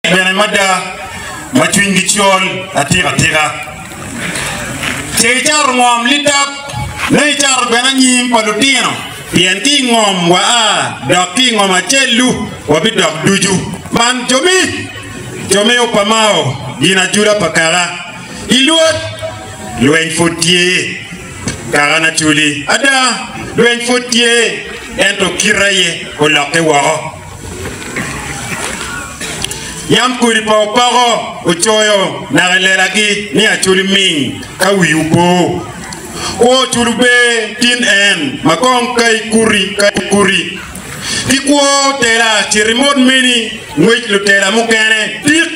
Bene mada ma cwinygi col atika tika. Ce icato ngom litap, nongo icato bene anyim pa lutino, pien ki i ngom wa a, dok ki i ngom acel-lu wabidok ducu. Man jo mi, jo me Opamao, gin ajula pa kaka. I lwod, lweny pud tye. Kaka Naculi, ada, lweny pud tye, ento kite aye olokke woko. Yam kodi pa opoko ocoyo naka i lelagi ni Acholi ming ka wiwu po. Kwo oculu ber tin en ma kong ka ikuti ka ikuti. Ki kwo tela cit imot meni ngwec lutela mukene tik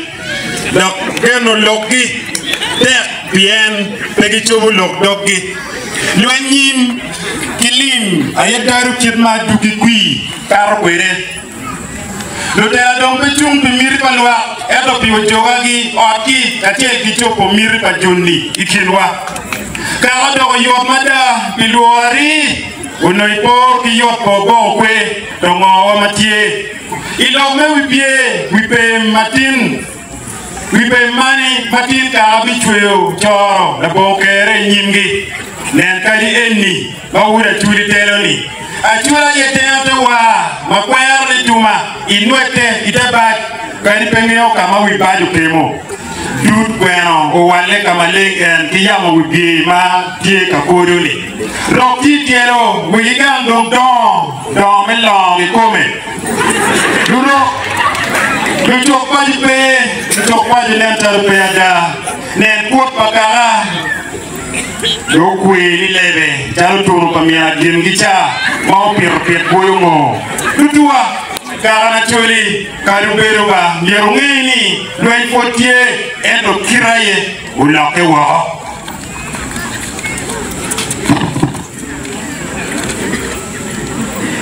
dok geno lokgi tek pien pe gicobo lok doggi. Lweny nyim ki lim aye daro kit ma aduki kwir kato kwede. Lutela dong pe cung pi miti pa lwak, ento pi ojogagi, otgi, kacel ki cobo miti pa joni i kinwa. Kaka odoko yot mada pi lwor arii, onongo ipor ki yot pa oboko kwe to ngowa ma tye i lok me wibye wi pem matin. Wi pem mani ma tin kaka bicweyo coro labongo kere i nyimgi? Nen kadi enni ma wod Acholi telo-ni. Acholi aye tengo te war ma kwero ni cuma i nwette i te bac kadi pe ngeyo ka ma wi bac okemo. Dud gweno owalle ka maleng en ki yamo wibye ma tye ka kodo-ni. Rok tye i tyelo, wigi gang dong dongo dongo me longo kikome. Lurok, lucok paco pe, lucok paco nen calo pe ada. Nen kwot pa kaka dong okwe ni lebe calo tunu pa min agingi ca ma opito pit bwoyo ngo. Tutwa, kaka na coli kadi obedo ba myero onge ni lweny pwod tye ento kite aye olokke woko.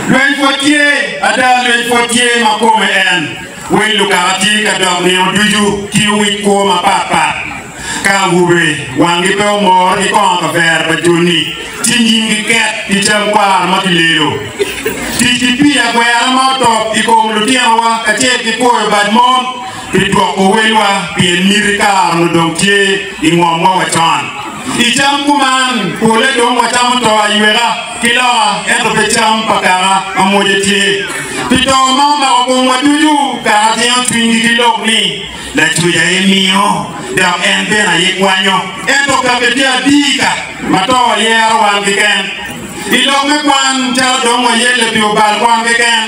Lweny pwod tye, ada lweny pwod tye ma kome en wel lukaka tye ka dok nino ducu ki owic kwo mapat pat. Ka awobe wanggi pe omor ki kongo kavera pa joni, ci nyimgi ket ki cam kwaro ma kilelo. Tic ki pii agwera ma otop i kom lutinowa kacel ki kwoyo bad mon pi dwoko welwa pien miti kare-nu dong tye i ngomwa wa con. I cam kuman, pole dong wacamo to ayweka ki loka ento pe cam pa kaka ma mwoce tye. Pi to ma omako komwa ducu, kaka jingo cwinygi ki lok ni, Lacwec aye miyo, dok en bene aye kwanyo. Ento kaki tye adika ma to yero wan keken. I lok me kwan, calo dong wayelle pi obal kwan keken,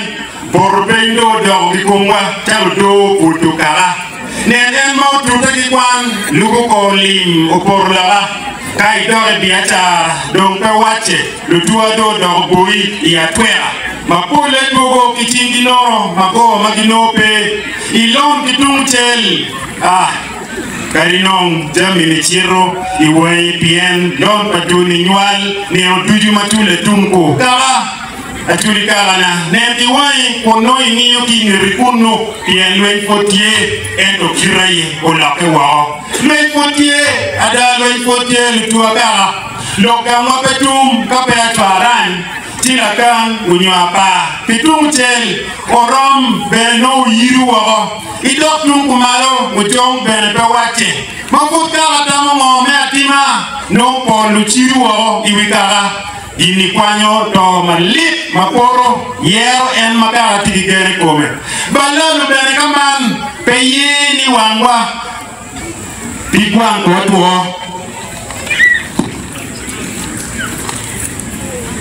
poto piny dong odoko ki komwa calo odoo pwodo kaka. Nen en ma otute ki kwan, lubo kor lim opoto loka. Ka idok i biacara, dong pe wacce, lutwa dong odoko boi i atweka. Ma polle dwogo ki cinggi nono ma go ma ginongo pe. I lon ki tung cel, ah, kadi nong jami ni cito i wangi pien lon pa joni nywal nino ducu ma culle tum ku. Kaka, aculi kakana, nen ki wangi kun nongo ingiyo ki i ngeti kunnu pien lweny pwod tye, ento kite aye olokke woko. Lweny pwod tye, ada lweny pwod tye lutua kaka. Lok gangwa pe tum ka pe acwarany. Ci lakang onyo apar pi tung cel orom bene nongo oyido woko. I dog tung kumalo ojong bene pe wacce. Ma pud kaka tamo ngo me atima, nongo pol ocido woko i wi kaka. Gin-ni kwanyo to malit ma poto, yero en ma kaka tye ki gen i kome. Balalo bene ka man pe ye ni wangwa Pig wang pe otwo.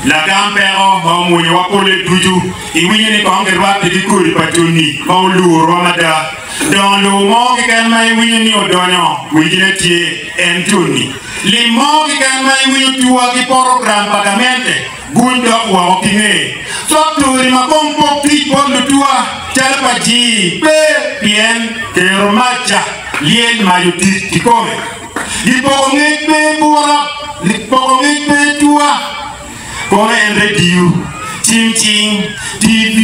Lagam peko ma omwonyowa pole ducu. Iwinyo ni kong kirwatte ki kodi pa joni ma olurwa mada. Dongo lobo mo keken ma iwinyo ni odonyo, wigine tye en joni. Lim mo keken ma iwinyo tuwa ki porogram pa gamente, guny dok woko ki nge. Faktori ma kong pok tic bot lutuwa calo pa jii pe pien kero mac ca lyel mayo tic kikome. Gipoko ngec pe bura, poko ngec pe tuwa. Kono en redio, cim cing, TV,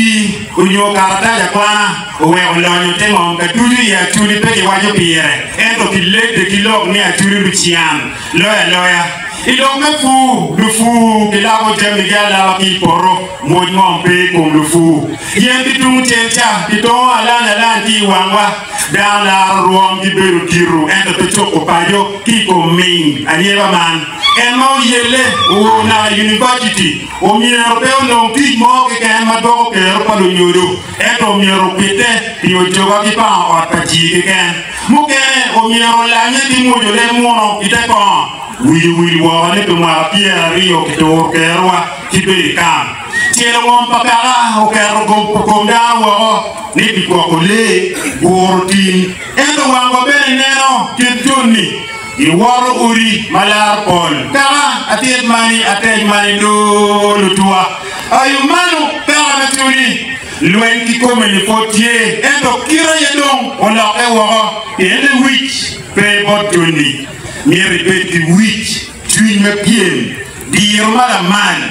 onyo karatac akwana oweko lonyo te ngom ka ducu i Acholi pe kiwaco pire ento kiledde ki lok ni Acholi lucian loyo aloya. I lok me pur, lupur gilabo jamigi alaba ki i poto, mwoc ngom pe i kom lupur. Yen ki tung cel ca kitongo alany alany ki i wangwa. Dano laro rwom ki bedo dito ento pe coko paco ki i kom ming anyeba man. En ma oyelle oo naka i univaciti omyero pe onong tic mo keken ma dwoko kero pa lunyodo ento omyero opitte pi ojoga ki pango ot pa jii keken. Mukene omyero olanye ki mwonyo leb muno i te kongo. Wiye owil woko ni pi mwaka 20 kituro kerowa ki bedo i kam. Celo ngom pa kaka oketo kom dano woko ni pi gwoko lee, guro tim. Ento wangwa bene neno kit joni giwoto odi ma laro pol. Kaka atit mani atec mani doo lutuwa. Ayo mano kaka me culi. Lweny kikome-ni pwod tye, ento kite aye dong olokke woko, pien lewic pe bot joni. Myero ibed ki wic, cwiny me pyem, diro ma lamal,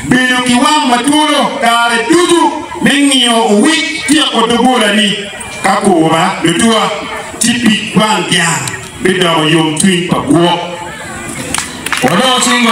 bedo ki wang ma twolo kare ducu me ngiyo owic tyeko doggolani. Ka kura lutuwa, ci pig wang dyang bidoko yomcwiny pa gwok. Wadongo cing.